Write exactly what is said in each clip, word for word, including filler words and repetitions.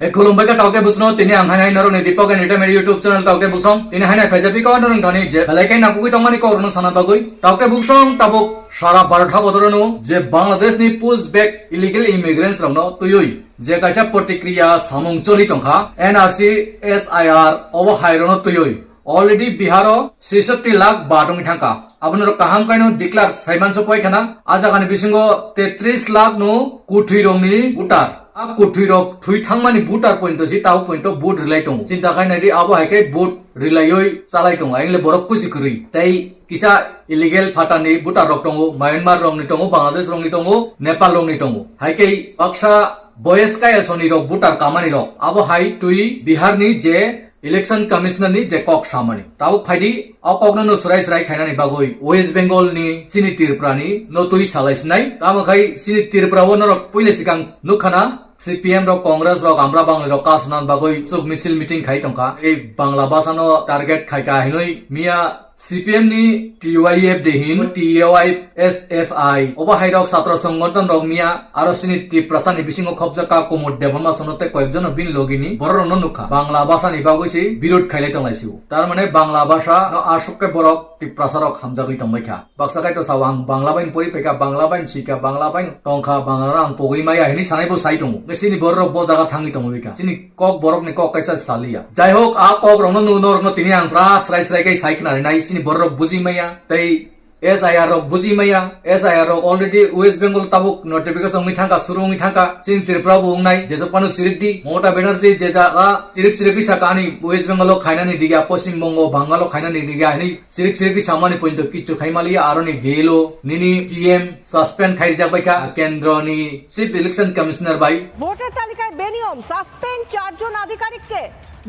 E khulumbai ka tauke busno tini ang hanai norok ni Deepak Entertainment YouTube channel tauke busong tini hanai phaija piko norok thani je belai kai nakugui tongmani kok rwno sana bagui tauke busong tabuk sara Bharat habodoro no je Bangladesh ni push back illegal immigrants rok no tuyui je kaisa protikriya samung choli tongkha N R C S I R obo hai rok no tuyui already Bihar o sesatti lakh bat wngwi thangkha. Abono rok kaham kaino declare saiman sok pai khana. A jagani bisingo tetris lakh no kuthwi rokni voter. A kuthwi rok thwi thangmani voter point si tao point vote rwlai tongo. Chinta khai naidi abo hai khe vote rwlaioi chalai tongo. Aingle borok kusi kwrwi. Tei kisa illegal phatani voter rok tongo, Myanmar rokni tongo, Bangladesh rokni tongo, Nepal rokni tongo. Hai khe baksa boyes kaya soni rok voter kamani rok. Abo hai twi Bihar ni je Election Commissioner ni je kok samani. Tabuk phaidi, o kokno no srai srai khainani bagwi West Bengal ni chini Tripura ni no twi salai sinai. Tamo khai chini Tripura o norok puila sikang nukhana C P M rok, Congress rok, Amra Bangli rok kasnan bagwi chuk misil meeting khai tongkha. Ei Bangla basa no target khaika hinwi miya C P M ni T Y F de hin, T Y S F I. Obo hai rok satro songothon rok miya, aro sini Tiprasa ni bisingo khopjak ka Kumud Debbarma sono tei koyek jono bini logi ni borok rok no nukha. Bangla basa ni bagwi se birod khailai tonglai sio. Tar mane Bangla basa no aswk khe borok Tiprasa rok hamjagwi tongbai kha. Baksa khai to sao ang Bangla bai pori paikha, Bangla bai sikha, Bangla bai tongkha, Bangla no ang pogwi maya hinwi sanai bo sai tongo. Sini borok rok bo jaga thangwi tongo bikha. Sini kok borok ni kok kaisa saliya. Jai hok, a kok rok no norok no tini ang pura srai srai kai sai khna nai sini borok rok buji maya tei S I R rok buji maya, S I R rok already West Bengal tabuk notification wngwi thangkha, suru wngwi thangkha, chini Tripura bo wngnai, je jok phano sirik di, Mamata Banerjee je jaga sirik sirik kisa kani West Bengal o khainani digya, Poschim Bongo, Bangal o khainani digya, hinwi sirik sirik kisa mani pointo kichu khai maliya, aroni gelo, nini T M suspend khai rijak bai kha, kendro ni Chief Election Commissioner bai. Voter তালিকায় বেনিয়ম, সাসপেন্ড চারজন আধিকারিককে,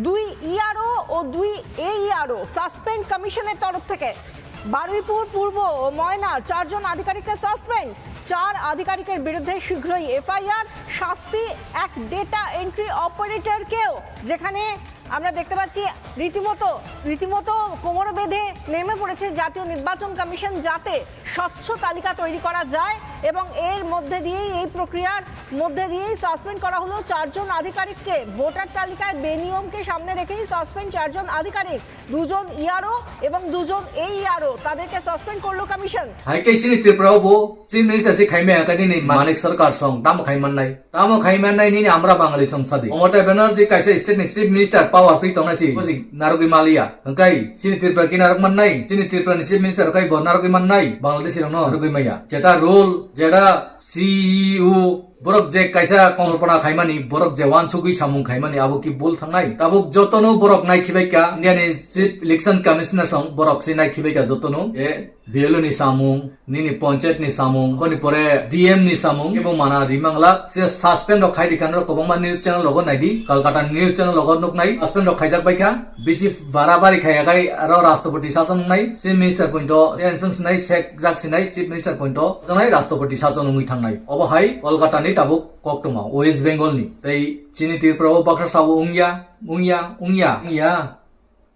দুই ইআরও ও দুই এইআরও সাসপেন্ড কমিশনের তরফ থেকে। বারুইপুর পূর্ব ও ময়নার চারজন আধিকারিককে সাসপেন্ড, চার আধিকারিকের বিরুদ্ধে শীঘ্রই এফআইআর, শাস্তি এক ডেটা এন্ট্রি অপারেটরকেও, যেখানে আমরা দেখতে পাচ্ছি রীতিমতো, রীতিমতো কোমর বেঁধে নেমে পড়েছে জাতীয় নির্বাচন কমিশন, যাতে স্বচ্ছ তালিকা তৈরি করা যায় এবং এর মধ্যে দিয়েই, এই প্রক্রিয়ার মধ্যে দিয়েই সাসপেন্ড করা হলো চারজন আধিকারিককে। ভোটার তালিকায় বেনিয়মকে সামনে রেখেই সাসপেন্ড চারজন আধিকারিক, দুজন ইআরও এবং দুজন এইআরও, তাদেরকে সাসপেন্ড করলো commission. Hai khe chini Tripura o bo Chief Minister se khai maya khe nini Manik Sarkar song tamo khai mannai? Tamo khai mannai nini Amra Bangali song sadi. Mamata Banerjee kaisa state ni Chief Minister power twi tongnai si, bosi narwgwi maliya. Hwnkhe chini Tripura khe narwk mannai, chini Tripura ni Chief Minister khai bo narwgwi mannai, Bangladeshi rokno narwgwi maya. Jeta rule, jeta C E O, borok je kaisa komolpona khaimani, borok je wansugwi samung khaimani, abo ki bul thangnai? Tabuk jotono borok naikhibaikha, India ni Chief Election Commissioner song borok se naikhibaikha jotono. E, B L O ni samung, nini panchayat ni samung, aboni pore D M ni samung, ebo mana rimangla, se suspend rok khai di kanro kwbangma news channel logo naidi, Kolkata ni news channel logo nuknai, suspend rok khaijak baikha, bisi barabari khaiya khai aro Rashtrapati sason wngnai, Chief Minister pointo, se ensong sinai, sek jak sinai, Chief Minister pointo, janai Rashtrapati sason wngwi thangnai. Obo hai Kolkata ni tabuk koktwma, West Bengal ni, tei chini Tripura o baksa sabo wngya, wngya, wngya, wngya.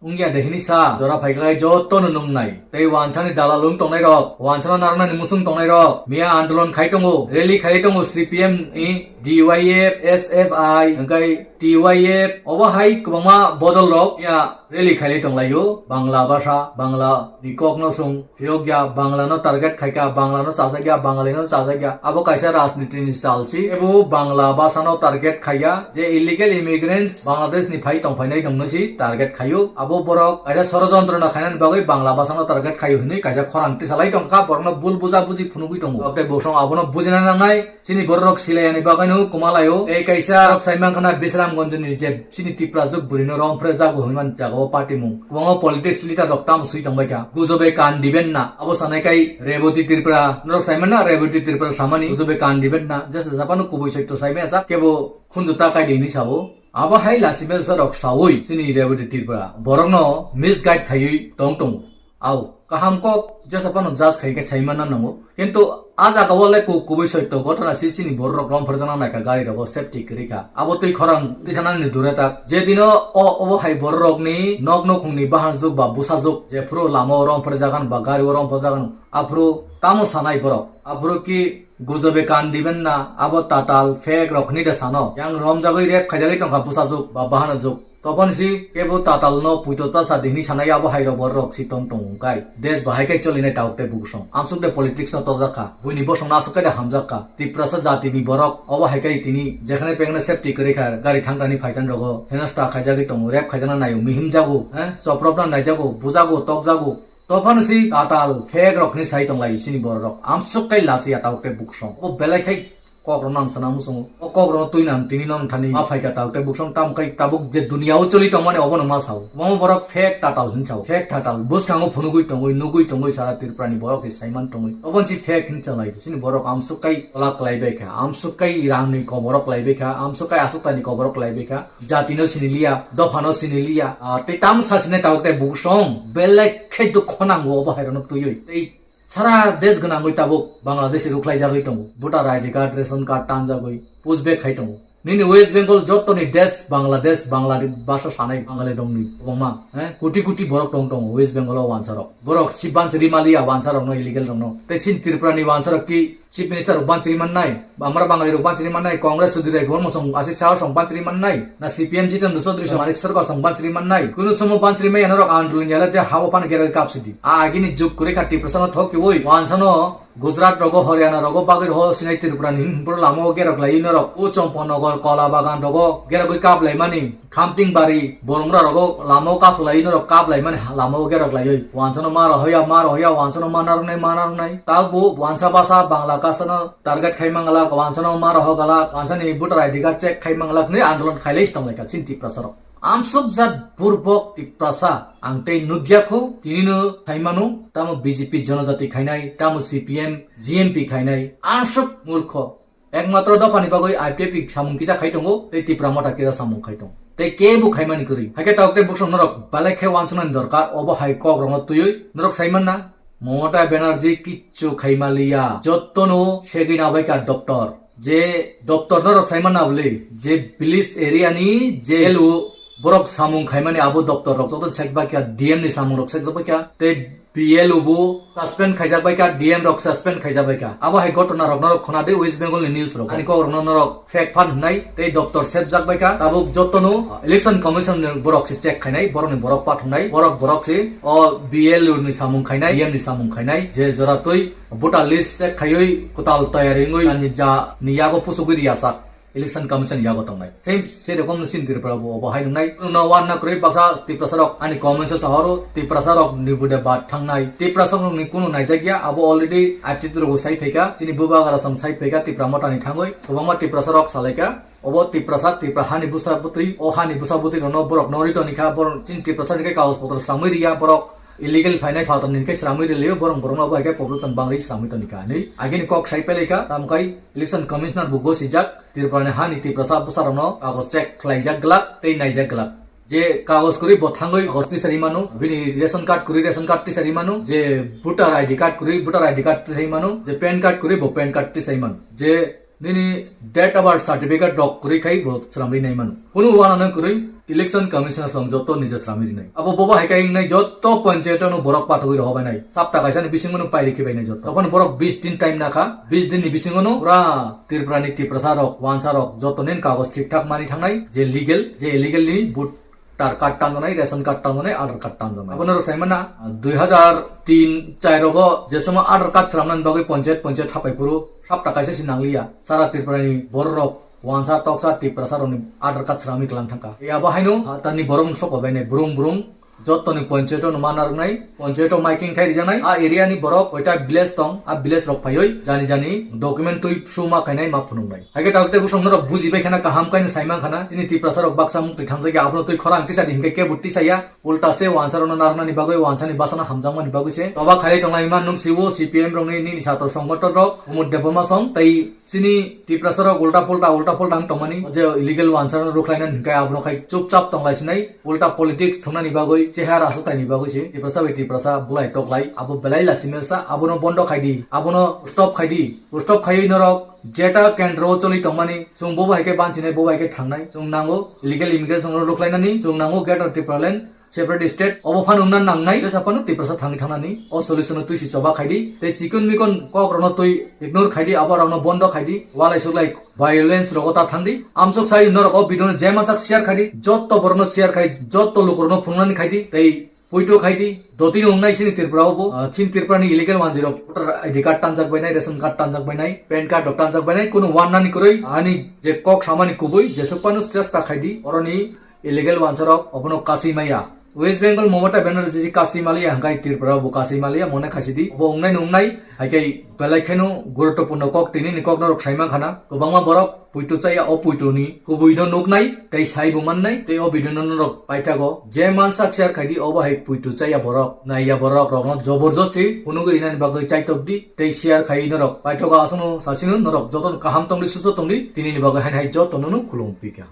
Wngya de hini sa, jora phaiklai joto no nungnai. Tei wansani dalal wng tongnai rok, wansano narwknani muchung tongnai rok, miya andolon khai tongo, rally khai tongo C P M ni D Y F, S F I, hwnkhe T Y F, obo hai kwbangma bodol rok miya rally khai tonglaio, Bangla bhasha, Bangla ni kok no chwng phiyokya, Bangla no target khaikha, Bangla no chajakya, Bangali no chajakya. Abo kaisa rajniti ni chal si. Ebo Bangla bhasha no target khaiya je illegal immigrants Bangladesh ni phai tongphainai nungno si target khaio. Abo borok kaisa sorojontro no khainani bagwi Bangla bhasha no target khaio hinwi kaisa khorang tisalai tongkha, borok no bul buja buji phunugwi tongo. Tei bosong abono bujina nangnai. Chini borok rok silaiyani bagwino kwmalaio. Tei kaisa rok sai mankha na Bisramganj ni je chini Tiprajwk bwrwino romphre jago hinmani jagao party mung. Kwbangma politics leader rok tamo swi tongbaikha. Gujobe kan diben na. Abo sanai kai Reboti Tripura. Norok sai manna Reboti Tripura samani. Gujobe kan diben na. Jesa japhano kubui soito sai maya sak. Kebo khunju ta kai di hinwi sao. Abo hai lachimesa rok saui chini Reboti Tripura. Borokno misguide khaiwi tong tongo. Au, kaham kok jesa phano judge khai khe sai manna nango. Kintu a jaga o le ku-, kubui soito ghotona si chini borok rok romphar jana naikha gari rogo safety kwrwi kha. Abo twi khorang tisanani dure tak. Je dino o, obo hai borok rokni nok nukhungni bahan juk ba bwsa juk je phuru lama o romphar jagan ba gari o romphar jagan. Aphuru tamo sanai borok. Aphuru ki Gujobe kan diben na, abo tatal fake rok hini de sano. Yang romjagwi rep khaijagwi tongkha bwsajwk ba bahano jwk. Topon si kebo tatal no puito ta sa dini sanai abo hai rok bor rok si tong tong kai. Des bahai kai cholinai tauk te buksong. Amsuk de politics no tojak kha. Buini bosong no asuk kai de hamjak kha. Tiprasa jati ni borok obo hai kai tini jekhane pekhane safety kwrwi kha gari thangtani phaitan rogo. Henasta khaijagwi tongo, rep khaijana naio, mihim jago, eh, choprop na naijago, bujago, tokjago. Tophano si tatal fake rok ni sai tong lai sini borok rok. Amsuk kai lachi ya tauk te buksong. O belai khai kok rok nang sana musung. O kok rok twi nang tini nang thani ma phai ka tauk te buksong tam kai tabuk je dunia o choli tong mani obo no ma sao. Mo borok fake tatal hin sao. Fake tatal. Bus kango phunugui tongoi, nugui tongoi sara Tripura ni borok hi saiman tongoi. Obo si fake hin chalai. Sini borok amsuk kai ola klai bai kha. Amsuk kai rang ni koborok klai bai kha. Amsuk kai asuk tani koborok klai bai kha. Jati no sini liya, dopha no sini liya, ah, tei tam sasine tabuk tei buksong belai khe dukho nango obo hai rokno twiwi. Tei sara desh gwnangwi tabuk Bangladesh rukhlai jagwi tongo. Voter I D card, ration card tanjagwi pushback khai tongo. Nini West Bengal jottoni desh Bangladesh, Bangladesh basa sanai Bangali rokni kwbangma, eh, koti koti borok tong tongo West Bengal o wansa rok. Borok si bansi rimaliya wansa rokno illegal rokno. Tei sin Tripura ni wansa rok ki Chief Minister rok banchiri mannai, amra Bangali rok banchiri mannai, Congress sudri rai bor mosong asi chao song banchiri mannai, na C P M Jitendra Chaudhary song Manik Sarkar song banchiri mannai, kunu somo banchiri maya norok andolon yala te hawa pan gera kapsidi. A agini juk kure kha Tiprasa no thok kiwoi, wansano Gujarat rogo, Haryana rogo, bagwi rogo sinai Tripura ni himpur lama o gerok lai norok, u Chompo Nogor, Kola Bagan rogo gerok kap lai mani. Khamting bari, Bolongra rogo lama o kasu lai norok kap lai mani lama o gerok lai oi. Wansano ma rohoya, ma rohoya, wansano ma narwnai, ma narwnai. Tabo wansa basa Bangla kasano target khai manglak, wansano ma roho galak, wansani voter I D card check khai manglak ni andolon khai lai tong lai ka chin Tiprasa rok. Amsok jat burbok Tiprasa ang tei nugya kho, tini no khai mano, tamo B J P jonojati khainai, tamo C P M, G M P khainai, amsok murkho. Ekmatro dophani bagwi I P F T samung kisa khai tongo, tei Tipra Motha kisa samung khai tongo. Tei kebo khaimani kwrwi. Haikhe tabuk tei buksong norok belai khe wansuknani dorkar, obo hai kok rokno twiwi norok sai manna. Mamata Banerjee kichu khaimaliya. Jottono segwi nabaikha doctor. Je doctor norok sai manna bwle, je village area ni je L O borok samung khaimani abo doctor rok joto sekbaikha, D M ni samung rok sekjakbaikha. Tei B L O bo suspend khaijak bai kha, D M rok suspend khaijak bai kha. Abo hai ghotona rok norok khona de West Bengal ni news rok. Ani kok rok no norok fake fan hwnai tei doctor sepjak bai kha. Tabuk joto no election commission ni borok se check khainai, borok ni borok pathungnai, borok borok se o B L O ni samung khainai, D M ni samung khainai, je jora twi voter list check khaiwi kwtal toyar wngwi ani ja ni yago pusugwi riyasak. Election Commission yago tongnai. Same, sei rokom no sin Tripura bo obo hai nungnai. No wan na kwrwi baksa Tiprasa rok ani comments o sahoro, Tiprasa rok ni bude bad thangnai. Tiprasa rok ni kunu naijakya, abo already I T T rok sai phaika, chini bubagra sam sai phaika, Tipra Motha ni thangwi, kwbangma Tiprasa rok salaika. Obo Tiprasa, Tipra hani busa butwi, o hani busa butwi rokno borok no rito nikha, borok chini Tiprasa ni khe kagoj potro sramwi riya, borok illegal phainai phatar ni khe sramwi rilio, borok borok no obo hai khe population bangri sramwi tonika hinwi. Agini kok sai pelaika, tamkai Election Commissioner bo gosijak, Tripura ni hani Tiprasa bwsarokno kagoj check khlaijak glak tei naijak glak. Je kagoj kwrwi bo thangwi kagoj tisari mano, bini ration card kwrwi ration card tisari mano, je voter I D card kwrwi voter I D card tisari mano, je pan card kwrwi bo pan card tisari mano, je nini date of birth certificate rok kwrwi khai bo sramwi nai mano. Kunu uanano kwrwi Election Commissioner song joto nije sramwi rinai. Abo bobo hai khe wngnai joto panchayat no borok pathogwi rohobainai. Sapta kaisa ni bisingo no pairi khibainai joto. Tokon borok bis din time nakha. Bis din ni bisingo no pura Tripura ni Tiprasa rok, wansa rok joto nin kagoj thik thak mani thangnai je legal, je illegal ni voter card tanjanai, ration card tanjanai, Aadhaar card tanjanai. Abo norok sai mana dui hazar tin chai rogo je somo Aadhaar card sramnani bagwi panchayat, panchayat hapai phuru sapta kaisa si nangliya. Sara Tripura ni borok rok wansa toksa Tiprasa rokni Aadhaar card sramwi kwlang thangkha. Abo haino, ah, tani borok no sokobainai brung brung jottoni panchayat no ma narwknai, panchayat o maiking khai rijaknai, a area ni borok koita village tong, a village rok phaiwi jani jani document twi suma khainai ma phunuknai. Haikhe tabuk tei bwswk norok bujibai khana kaham kaino saiman khana, chini Tiprasa rok baksa mukti thangjak ya, abono twi khorang tisa di hinkhe kebo tisaya, ulta se wansa rokno narwknani bagwi, wansa ni bwsano hamjakmani bagwi se toba khailai tonglai man nwng siwo C P M rokni nini satro songgothon rok, Umut Debbarma song tei Chini Tiprasa rok ulta pulta, ulta pulta wng tongmani, je illegal wansa rok rukhlainani hinkhe abono khai chupchap tonglai sinai, ulta politics thwngnani bagwi, chehara aswk taini bagwi se Tiprasa bai Tiprasa bulai toklai, abo belai lasimesa, abono bondo khai di, abono stop khai di, stop khaiwi norok jeta kendro o choli tongmani, chwng bobo hai khe bansinai, bobo hai khe thangnai, chwng nango illegal immigration rok rukhlainani, chwng nango Greater Tipraland, separate state obo phano wngna nangnai, jesa phano Tiprasa thangwi thangnani o solution no twi si choba khaidi, tei chikon mikon kok rokno twi ignore khaidi, abo rokno bondo khaidi, walai suklai violence rogo ta thangdi. Amsok sai norok o video no je mansak share khaidi, jotto borokno share khai, jotto lukurokno phunuknani khaidi, tei poito khaidi. Dotino wngnai chini Tripura o bo, ah, chini Tripura ni illegal manjirok voter I D card tanjak bainai, ration card tanjak bainai, pan card rok tanjak bainai, kunu wannani kwrwi ani je kok samani kubui jesuk phano chesta khaidi, oroni illegal wansarok obono kasui maya. West Bengal Mamata Banerjee je kasui maliya, hwnkhe Tripura bo kasui maliya, mone khaisidi. Obo wngnai ni wngnai, haikhe belai kheno guruttopurno kok, tini ni kok norok sai mankha na. Kwbangma borok puitu chaya, o puitu ni kubui no nuknai, tei sai bo mannai, tei o video no norok paithago. Je mansak share khaidi, obo hai puitu chaya borok, naiya borok rokno joborjosti phunugwi rinani bagwi chaitokdi, tei share khai norok paithago. Aswkno sasino norok jotono kaham tongdi, susto tongdi, tini ni bagwi haino hai jotono no khulum pika.